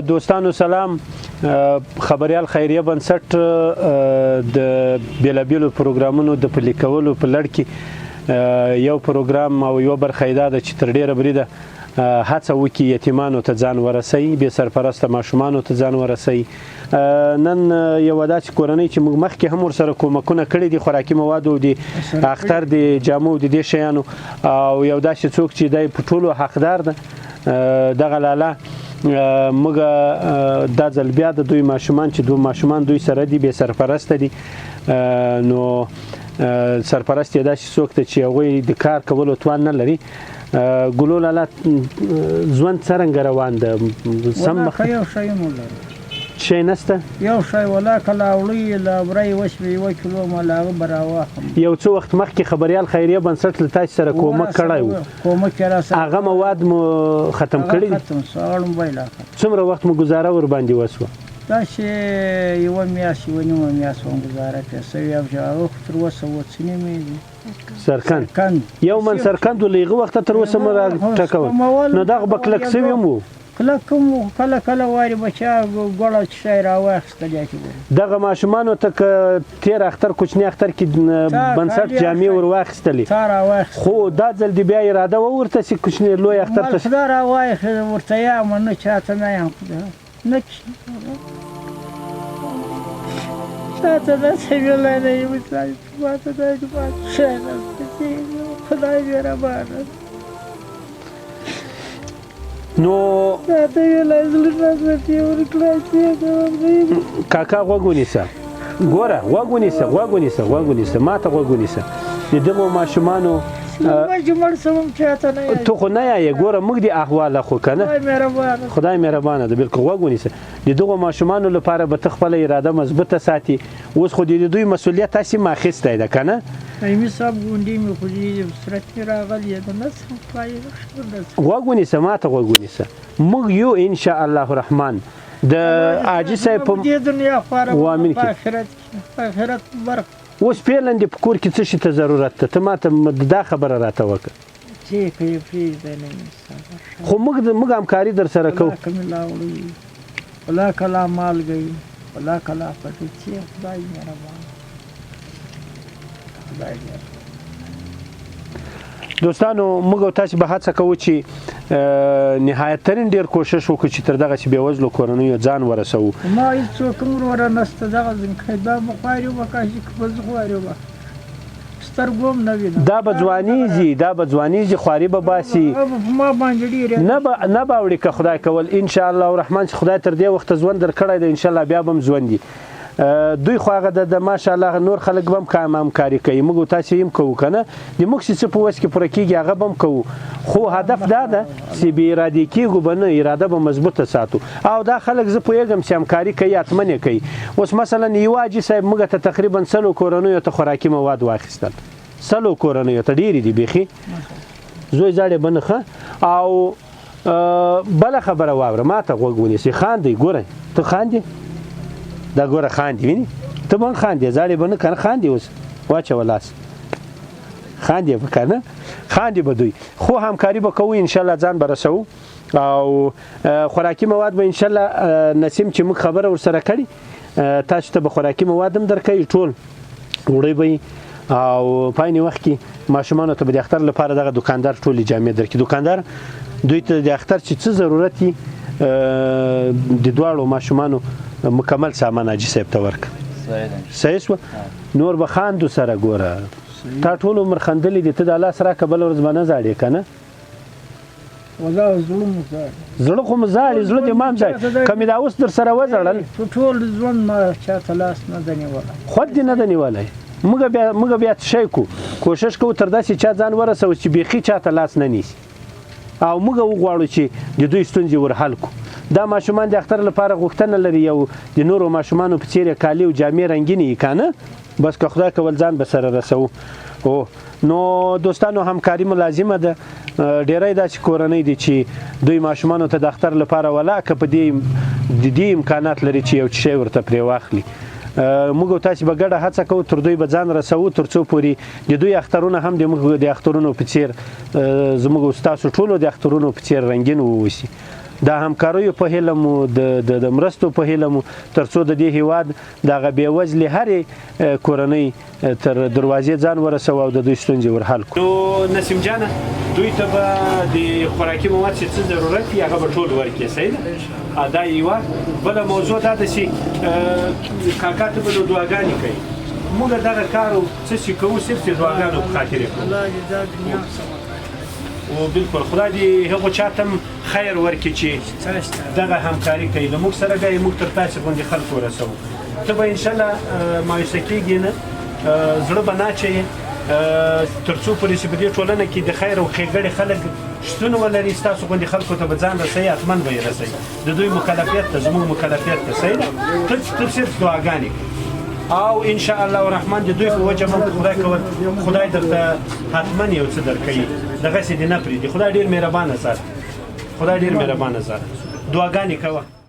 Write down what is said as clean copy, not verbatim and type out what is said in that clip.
دوستانو سلام. خبریال خیریه بنسټ د بیلابیلو پروګرامونو د پلي کولو په لړ کې یو پروګرام او یو برخه یې دا ده چې تر ډېره بریده هڅه وکړي یتیمانو ته ځان ورسوي، بې سرپرسته ماشومانو ته ځان ورسوي. نن یوه داسې کورنۍ چې موږ مخکې هم ورسره کومکونه کړي دي، خوراکي موادو، د اختر د جامو، د دې شیانو، او یو داسې څوک چې دی په ټولو حقدار ده، دغه لالا موږ دا ځل بیا د دوی ماشومان چې دوه ماشومان دوی سره دي، بې سرپرسته دي، نو سرپرست یې داسې څوک دی چې هغوی د کار کولو توان نه لري. ګلو لالا، ژوند څرنګه روان ده؟ سم مخ یو شی مو لرو؟ شی نسته. یو شی ولا کله اوړی لا ورای وشوي، یو کیلو ما لا هغه به راواخلم. یو څه وخت مخکې خبریال خیریه بنسټ له تاسو سره کومک کړی و. کومک یې راسره هغه مواد مو ختم کړي دي؟ ختم سو، هغه موبایل ختم. څومره وخت مو ګزاره ور باندې وسوه؟ داسې یوه میاشت، یوه نیمه میاشت وم ګزاره پرې سوې او چې هغه خو تر اوسه وڅ نیمې دي. سرکند. کند. یو من سرکند له هغه وخته تر اوسه مو را ټکول، نو دغه به کلک سوي هم وو؟ کلک هم وو، کله کله وارې به چا ګوړه چې شی راواخیستل یا چې وو. دغه ماشومانو ته که تېر اختر، کوچني اختر کې بنسټ جامې ور واخیستلې؟ تا راواخیستل. خو دا ځل دې بیا اراده وه ورته چې کوچني لوی اختر ته؟ خدای راواخیست ورته یم، نه چاته نه یم، نه چاته داسې ویلی نه یم. ماته دا شی نشته، خدای مهربانه. نو کاکا غوږ ونیسه، ګوره غوږ ونیسه، غوږ ونیسه، غوږ ونیسه، ما ته غوږ ونیسه. د دغو ماشومانو ته خو نه یې ګوره، موږ دې احواله خو که نه، خدای مهربانه ده، بلکل غوږ ونیسه. د دغو ماشومانو لپاره به ته خپله اراده مضبوطه ساتي. اوس خو د دوی مسؤلیت هسې هم اخیستی ده که نه؟ ایمي صاحب ګونډې مې خو دې صورت مې راغلی ده، نه سم. غوږ ونیسه، ما ته غوږ ونیسه. موږ یو ان شاء الله الرحمن د حاجي صاحب په دې دنیا خواره وامین په کې. آخرت کې، آخرت برخه. اوس فعلا دې په کور کې څه شي ته ضرورت ده؟ ته ما ته دا خبره راته وکړه. چې کوي پرېږده نه انسان. خو موږ همکاري در سره کوو. ولا که مې لا وړي، ولا که لا مالګه وي، ولا که لا پټي، چې خدای مهربان، خدای مهربان. دوستانو، موږ او تاسو به هڅه کوو چې نهایت ترین ډیر کوشش وکړو چې تر دغسې بېوزلو کورنیو ځان ورسوو. ما هېڅوک هم وروره نشته، دغه ځمکه دا به خواري وکړه چې که به زه خواري وکړم سترګو هم نه وینم. دا به ځوانېږي، دا به ځوانېږي، خواري به باسي. هغه به په ما باندې ډېرې نه به اوړي که خدای کول ان شاء الله الرحمن، چې خدای تر دې وخته ژوند درکړی دی، ان شاء الله بیا به هم ژوند دي. دوی خو هغه د ماشاءالله نور خلک به هم کام همکاري کوي، موږ تاسو هم کوو که نه، د موږ چې څه په وس کې پوره کېږي هغه به هم کوو، خو هدف دا ده چې بې ارادې کېږو به نه، اراده به مضبوطه ساتو. او دا خلک زه پوهېږم چې همکاري کوي، حتما یې کوي. اوس مثلا یو حاجي صاحب موږ ته تقریبا 100 کورنیو ته خوراکي مواد واخیستل، 100 کورنیو ته، ډېرې دي بیخي، زوی زاړې به نه ښه. او بله خبره واوره، ما ته غوږ ونیسي. خاندي ګوره، ته خاندې، دا ګوره خاندي، ویني ته به هم خاندې، زاړې به نه که نه خاندې. اوس واچوه لاس، خاندې به که نه خاندې به دوی، خو همکاري به کوو انشاءالله، ځان به رسوو. او خوراکي مواد به انشاءالله نسیم چې موږ خبره ورسره کړې، تاسو ته به خوراکي مواد هم درکوي، ټول وړی به یي. او په عین وخت کې ماشومانو ته به د اختر لپاره دغه دکاندار ټولې جامې درکړي. دکاندار دوی ته د اختر چې څه ضرورت وي، د دواړو ماشومانو مکمل سامان حاجي صاحب ته ورکړه. صحیح سوه؟ نور به خاندو سره. ګوره تا ټول عمر خندلې دي، ته د الله سره که بله ورځ به نه ژاړې که نه؟ ولا زړه مو ژاړي. زړه خو مو ژاړي، زړه دې ما هم ژاړي، که مې دا اوس در سره وژړل. په ټول ژوند ما چاته لاس نه دی نیولی. خود دې نه دی نیولی. موږ بیا څه شی کوو؟ کوشش کوو تر داسې چا ځان ورسوو چې بیخي چاته لاس نه نیسي، او موږ وغواړو چې د دوی ستونزې ور حل کړو. دا ماشومان د اختر لپاره غوښتنه لري، یو د نورو ماشومانو په څېر یې کالي او جامې رنګینې یي که نه؟ بس که خدای کول ځان به سره رسوو. او نو دوستانو همکاري مو لازمه ده. ډیری داسې کورنۍ دي چې دوی ماشومانو ته د اختر لپاره ولا که په دې د دې امکانات لري چې یو څه شی ورته پرې واخلي. موږ او تاسې به ګډه هڅه کوو، تر دوی به ځان رسوو، تر څو پورې د دوی اخترونه هم د موږ د اخترونو په څېر، زموږ او ستاسو ټولو د اخترونو په څېر رنګین واوسي. د همکاریو په هیله مو، د د مرستو په هیله مو، ترڅو د دې هیواد دغه بېوزلې هرې کورنۍ تر دروازې ځان ورسوو او د دوی ستونزې ور حل کړو. نو نسیم جانه، دوی ته به د خوراکي مواد چې څه ضرورت وي هغه به ټول ورکړې، صحیح ده؟ دا یوه بله موضوع دا ده چې کاکا ته به نو دعاګانې کوي. موږ دغه کار څه چې کوو صرف د دعاګانو په خاطر یې کوو. الله دې دا دنیا سمه کړي. او بالکل خدای دې هغو چاته هم خیر ورکړي چې دغه همکاري کوي له موږ سره، بیا یې موږ تر تاسې غوندې خلکو ورسوو. ته به انشاءالله مایوسه کېږي نه، زړه به نه اچوې، تر څو پورې چې په دې ټولنه کې د خیر او ښېګړې خلک شتون ولري، ستاسو غوندې خلکو ته به ځان رسوي، حتما به یې رسوي. د دوی مکلفیت ته زموږ مکلفیت ته، صحیح ده؟ ته صرف دعاګانې کوي او ان شاء الله الرحمن د دوی په وجه به خدای کول، خدای درته حتما یو څه درکوي، دغسې دې نه پرېږدي. خدای ډېر مهربانه ذات، خدای ډېر مهربانه ذات. دعاګانې کوه.